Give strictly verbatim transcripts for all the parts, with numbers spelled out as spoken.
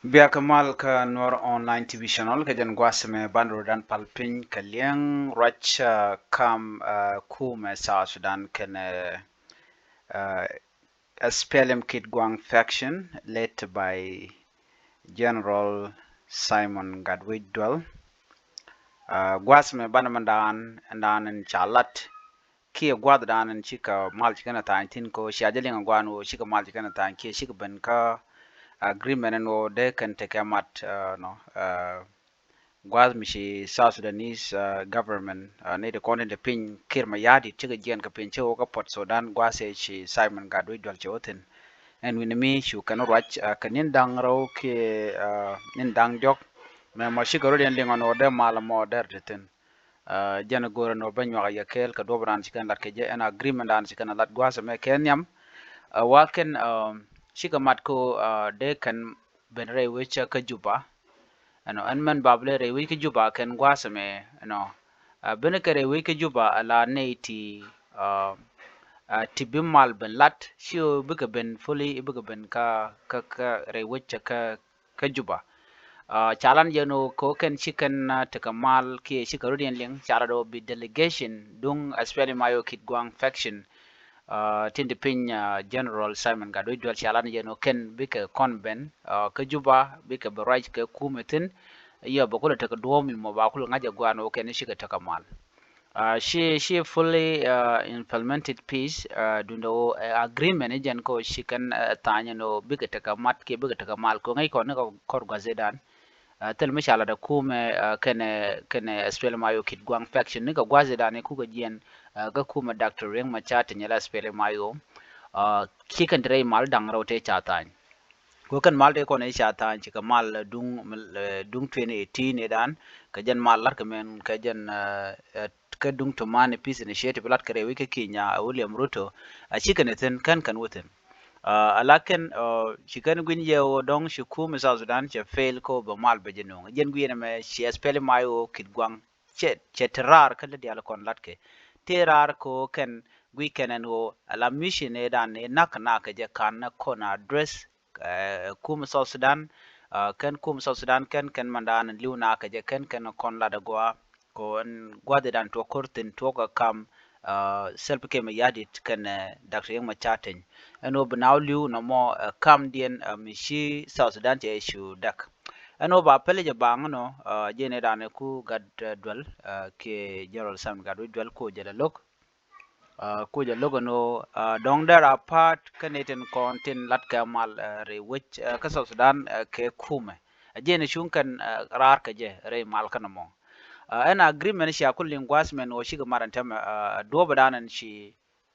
Bia kɛ mal kä Nuɔr Online T V channel kɛ jɛn gua̱a̱th mɛ ban rɔ dan pal piny kɛ liɛŋ ruac, uh, kam, uh, kumɛ South Sudan kɛnɛ, uh, S P L M Kitgwang faction led by General Simon Gatwech Dual. Uh, gua̱a̱th mɛ ban mɛ dan dan in ca lat kiɛ gua̱a̱th dan in cikɛ mal cikɛ na tha̱a̱ny thin ko cia jɛ liŋ gua̱a̱n wo cikɛ mal cikɛ na tha̱a̱ny kiɛ cikɛ ben kä agreement in wo dee kɛn tekɛ mat, uh, nɔ, uh, gua̱a̱th mi ci South Sudanese, uh, government, uh, ni di kɔn in di piny Kiir Mayardit cikɛ jiɛn kɛ piny ci wo kä Port Sudan gua̱a̱th ci Simon Gatwech Dual ci wo thin. Ɛn wi̱ni mi cu kɛn ruac, uh, kɛ ni̱n da̱ŋ rɛw kiɛ, uh, ni̱n da̱ŋ diɔ̱k mɛ mɔ cikɛ rot yɛn liŋ ɔn wo dee mal mɔ dee ri thin. Uh, jɛn go̱o̱rɛ ni wä ben nyuak a yɛ kɛɛl kɛ duɔp raan ci kɛn lat kɛ jɛ ɛn agreement raan ci kɛn a lat gua̱a̱th ɛmɛ kɛ nhiam. Uh, wa kɛn, uh, cikɛ mat ko, uh, dee kɛn ben rɛy wec kä Juba. Ɛnɔ ɛn mɛn bap lɛ rɛy wec kä Juba kɛn gua̱a̱th ɛmɛ ɛnɔ, uh, ben kɛ rɛy wec kä Juba a la nɛy ti, uh, uh, ti bi mal ben lat ci ɣöö bikɛ ben fully bikɛ ben kä, kä, kä rɛy wec kä kä Juba. Uh, ca lan jɛ ni ɣöö kɛ ɣöö kɛn ci kɛn, uh, tekɛ mal kiɛ cikɛ rot yɛn liŋ ca lat ɣöö bi delegation duŋ S P L M I O Kitgwang faction, uh, tin di piny, uh, General Simon Gatwech Dual ca lan jɛ ni ɣöö kɛn bikɛ kɔn ben, uh, kä Juba bikɛ bi ruac kɛ kumɛ thin. Yɔ bɛ kulɛ tekɛ duɔ̱ɔ̱p mi mɔ ba kulɛ ŋa̱c ɛ gua̱a̱n ɣöö kɛn cikɛ tekɛ mal. Uh, ci, ci fully, uh, implemented peace, uh, duundɛ ɣöö, uh, agreement i̱ jɛn kä ɣöö ci kɛn, uh, tha̱a̱ny ɛn ɣöö bikɛ tekɛ mat kiɛ bikɛ tekɛ mal kɛ ɣöö ŋäc kɔn ni kɛ kɔr gua̱th i̱ dan. Uh, thil mi ca lat ɛ kumɛ, uh, kɛnɛ, kɛnɛ S P L M I O Kitgwang faction ni kɛ gua̱th i̱ dan i̱ kukɛ jiɛn, uh, kä kumɛ Doctor Riek Machar Teny la S P L M I O. Uh, ci kɛn ti rɛy mal da̱ŋ rɛw tëë ca tha̱a̱ny. Kɛ ɣöö kɛn mal tëë kɔn i̱ ca tha̱a̱ny cikɛ mal, eh, duŋ, eh, duŋ twenty eighteen i̱ dan kɛ jɛn mal lat kɛ mɛn kɛ jɛn, eh, eh, kɛ duŋ Tumani Peace Initiative lat kɛ rɛy wec kä Kenya, eh, William Ruto. A ci kɛn i̱ thi̱n kɛn kɛn wä thi̱n. Ah, a la kɛn, eh, ci kɛn gui̱ny yɛ ɣöö dɔ̱ŋ ci kumɛ South Sudan cɛ fail kɛ ɣöö bɛ mal bɛ jɛ nuɔ̱ŋ. Jɛn gui̱n ɛmɛ ci S P L M I O Kitgwang cɛ, cɛ te raar kä lät diaal kɔn latkɛ. Te raar kɛ ɣöö kɛn guic kɛn ɛn ɣöö a la mission ëë dan ëë nak nak kɛ jɛ kan nä kɔn address, eh, kumɛ South Sudan, ah, kɛn kumɛ South Sudan kɛn kɛn man dan li̱w nak kɛ jɛ kɛn kɛn kɔn lat agua kɛ ɣöö ɛn gua̱th ëë dan tuɔk ko̱r thi̱n tuɔk ɛ kam, ah, Salva Kiir Mayardit kɛnɛ, eh, Doctor Riek Machar Teny. Ɛn ɣöö bi naaw li̱w nɔmɔ, eh, kamdiɛn, eh, mi ci South Sudan cɛ cu däk. Ɛn ɣöö ba pɛlɛ jɛ baŋ nɔ, ah, jɛn ëë dan ɛ ku Gat, eh, Dual, ah, kiɛ General Simon Gatwech Dual ku jɛ lɛ lo̱k. Ah, ku jɛ lo̱k ɛn ɣöö, ah, dɔ̱ŋ dee ra pa̱a̱t kä ni tin kɔn tin lat kɛ mal, ah, rɛy wec, ah, kä South Sudan, ah, kɛ kumɛ. A jɛn ɛ cuŋ kɛn, ah, raar kɛ jɛ rɛy mal kä nɔmɔ. Ah, ɛn agreement cia ku liŋ gua̱a̱th mɛn ɣöö cikɛ mat ɛn tɛmɛ, ah, duɔ̱ɔ̱p ɛ dan ɛn ci,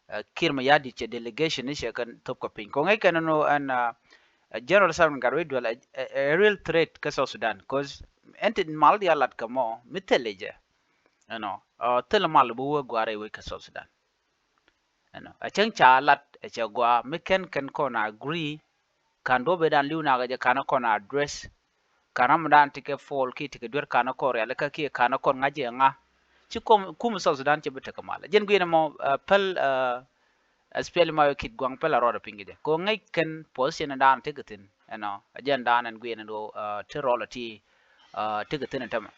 ah, Kiir Mayardit cɛ delegation ni cɛ kɛn thop kɛ piny. Kɛ ŋäc kɛn ɛn ɣöö ɛn, ah, General Simon Gatwech Dual ɛ, ɛ, ɛ real threat kä South Sudan. 'Cause ɛn tin mal diaal lat kɛ mɔ mi thilɛ jɛ. Ɛnɔ, ah, thilɛ mal bi wä gua̱a̱r rɛy wec kä South Sudan. Ɛnɔ, a cäŋ ca lat, a cɛ gua̱a̱ mi kɛn kɛn kɔn agree, kan duɔ̱p ëë dan li̱w nak kɛ jɛ kan kɔn address, kan ram dan ti kɛ fall kiɛ ti kɛ duer kan kɔn rialikä kiɛ kan kɔn ŋa̱c jɛ ŋa. Ci kum, kumɛ South Sudan ci bi tekɛ mal. Jɛn gui̱n ɛmɔ, ah, päl, ah, S P L M I O Kitgwang päl a rɔɔdɛ piny kɛ jɛ. Kɛ ɣöö ŋäc kɛn position dan tekɛ thi̱n. Ɛnɔ, a jɛn dan ɛn gui̱n ɛn ɣöö, ah, ti rɔɔl a ti, ah, tekɛ thi̱n ɛn tämɛ.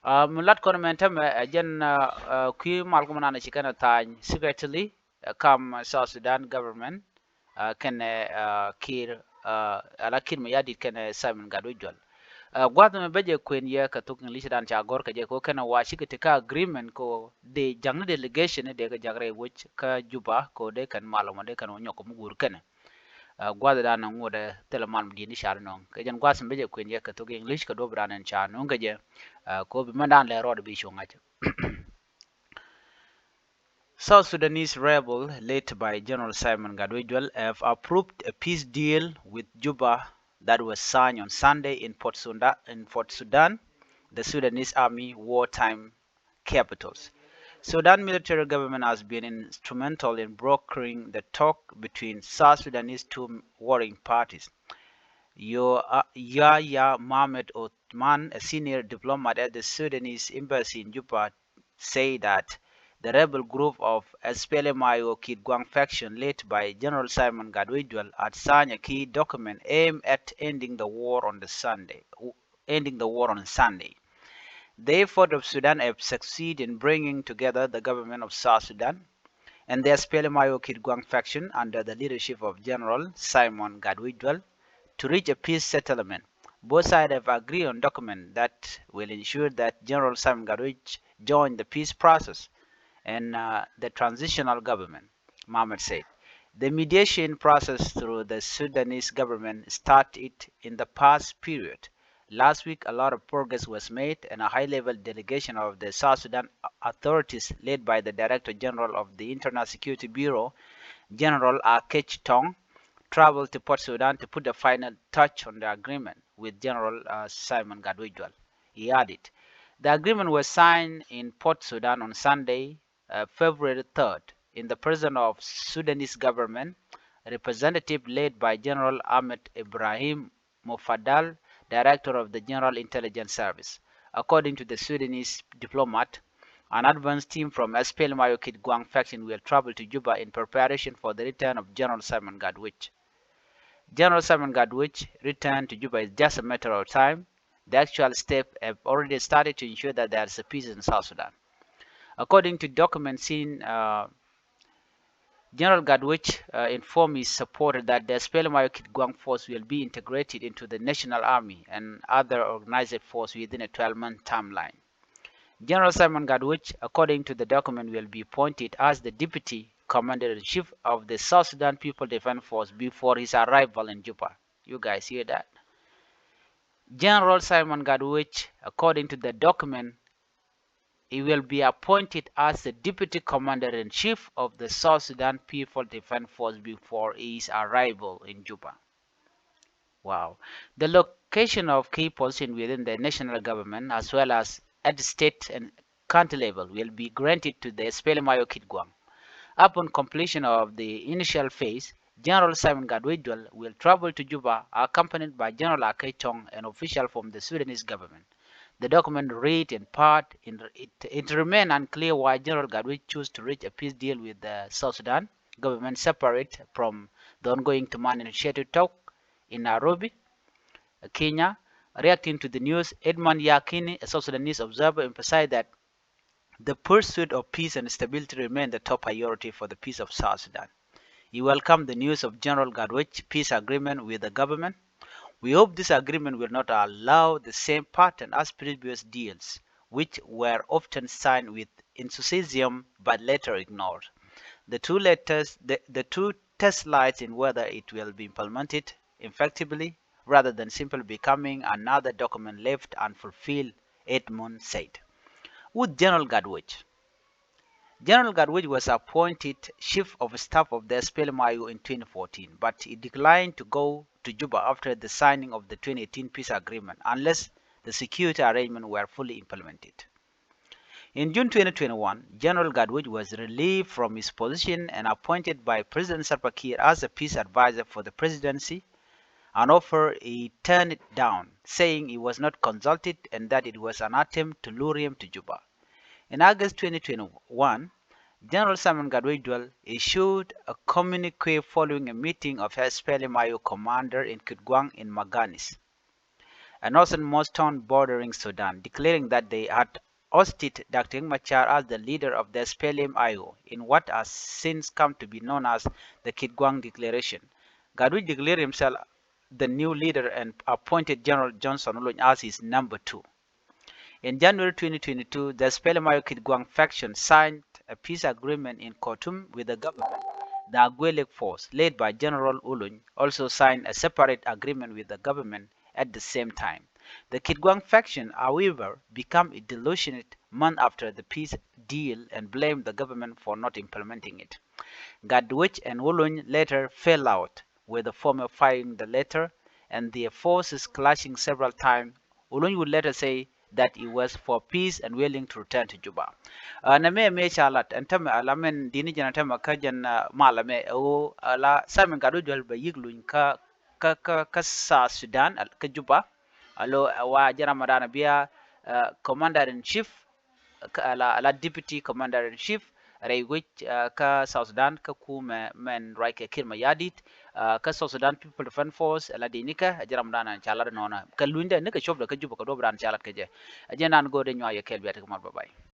Ah, mi lat kɔn mɛn tämɛ, a jɛn, ah, ah, kui̱ mal kumɛ nan ci kɛn a tha̱a̱ny secretly, ah, kam South Sudan government, ah, kɛnɛ, ah, Kiir, ah, a la Kiir Mayardit kɛnɛ Simon Gatwech Dual. Ah, gua̱th mɛ bä jɛ kuën yɛ kɛ thok English dan ca gɔ̱r kɛ jɛ kɛ ɣöö kɛnɛ wa cikɛ ti kä agreement kɛ ɣöö dee ja̱ŋni delegation ni dee kɛ ja̱k rɛy wec kä Juba kɛ ɣöö dee kɛn mal mɔ dee kɛn wä nyɔk kɛ mi guur kɛnɛ. Ah, gua̱th dan ŋuɔ̱t ɛ thilɛ mal mi di̱i̱t ni ca nɔŋ. Kɛ jɛn gua̱th mɛ bä jɛ kuën yɛ kɛ thok English kɛ duɔ̱p dan ɛn ca nɔŋ kɛ jɛ. Ah, kɛ ɣöö bi mɛn dan lɛ rɔɔd bi cu ŋa̱c. South Sudanese rebel led by General Simon Gatwech Dual have approved a peace deal with Juba that was signed on Sunday in Port Sudan, in Port Sudan, the Sudanese army wartime capitals. Sudan military government has been instrumental in brokering the talk between South Sudanese two warring parties. Yo-, uh, Yahya Mohamed Othman, a senior diplomat at the Sudanese embassy in Juba, say that the rebel group of S P L M I O Kitgwang faction led by General Simon Gatwech Dual had signed a key document aimed at ending the war on the Sunday, ending the war on Sunday. The effort of Sudan have succeeded in bringing together the government of South Sudan and the S P L M I O Kitgwang faction under the leadership of General Simon Gatwech Dual to reach a peace settlement. Both sides have agreed on document that will ensure that General Simon Gatwech join the peace process and, uh, the transitional government, Mohamed said. The mediation process through the Sudanese government started in the past period. Last week, a lot of progress was made, and a high-level delegation of the South Sudan authorities, led by the Director General of the Internal Security Bureau, General Akech Tong, traveled to Port Sudan to put the final touch on the agreement with General, uh, Simon Gatwech Dual. He added, the agreement was signed in Port Sudan on Sunday, uh, February third, in the presence of Sudanese government representative led by General Ahmed Ibrahim Mufadal, director of the General Intelligence Service. According to the Sudanese diplomat, an advance team from S P L M I O Kitgwang faction will travel to Juba in preparation for the return of General Simon Gatwech. General Simon Gatwech return to Juba is just a matter of time. The actual steps have already started to ensure that there is a peace in South Sudan. According to documents seen, uh, General Gatwech, uh, informed his supporters that the S P L M I O Kitgwang force will be integrated into the National Army and other organized force within a twelve-month timeline. General Simon Gatwech, according to the document, will be appointed as the deputy commander-in-chief of the South Sudan People Defense Force before his arrival in Juba. You guys hear that? General Simon Gatwech, according to the document, he will be appointed as the deputy commander-in-chief of the South Sudan People Defense Force before his arrival in Juba. Wow. The location of key position within the national government as well as at state and county level will be granted to the S P L M I O Kitgwang. Upon completion of the initial phase, General Simon Gatwech Dual will travel to Juba accompanied by General Akech Tong, an official from the Sudanese government. The document read in part, in, it, it remains unclear why General Gatwech chose to reach a peace deal with the South Sudan government separate from the ongoing Tuman Initiative talk in Nairobi, Kenya. Reacting to the news, Edmund Yakini, a South Sudanese observer, emphasized that the pursuit of peace and stability remain the top priority for the peace of South Sudan. He welcomed the news of General Gatwech peace agreement with the government. We hope this agreement will not allow the same pattern as previous deals, which were often signed with enthusiasm but later ignored. The two letters, the, the two test lies in whether it will be implemented effectively rather than simply becoming another document left unfulfilled, Edmund said. With General Gatwech, General Gatwech was appointed chief of staff of the S P L M I O in twenty fourteen, but he declined to go to Juba after the signing of the twenty eighteen peace agreement unless the security arrangements were fully implemented. In June twenty twenty-one, General Gatwech was relieved from his position and appointed by President Salva Kiir as a peace advisor for the presidency, an offer he turned down, saying he was not consulted and that it was an attempt to lure him to Juba. In August twenty twenty-one, General Simon Gatwech Dual issued a communique following a meeting of S P L M I O commander in Kitgwang in Maganis, a northernmost town bordering Sudan, declaring that they had ousted Doctor Riek Machar as the leader of the S P L M I O in what has since come to be known as the Kitgwang Declaration. Gatwech declared himself the new leader and appointed General Johnson Olony as his number two. In January twenty twenty-two, the S P L M I O Kitgwang faction signed a peace agreement in Khartoum with the government. The Agwelek force, led by General Olony, also signed a separate agreement with the government at the same time. The Kitgwang faction, however, became disillusioned months after the peace deal and blamed the government for not implementing it. Gatwech and Olony later fell out, with the former firing the latter and their forces clashing several times. Olony would later say that he was for peace and willing to return to Juba. Ɛ, nɛmɛ mëë ca lat, ɛn tämɛ ala mɛn di̱t ni jɛn, ɛn tämɛ kä jɛn, ɛ, malɛ mɛ ɛ ɣöö ala Simon Gatwech Dual bɛ yi̱k luny kä, kä, kä, kä South Sudan, kä Juba. Alo, ɛ, wa jɛn Ramadan Abia, ɛ, commander in chief, kä ala, ala deputy commander in chief, rɛy wec kä South Sudan kä kumɛ mɛn ruac kɛ Kiir Mayardit kä South Sudan People Defense Force. Ɛ la di̱i̱t nikɛ ɛ jɛ ram dan ca lat nɔnɔ kɛ lunydɛ nikɛ copdɛ kä Juba kɛ duɔ̱p dan ca lat kɛ jɛ. Ɛ jɛ nan go̱o̱dɛ nyuak yɛ kɛɛl biat kɛ mat, bye bye.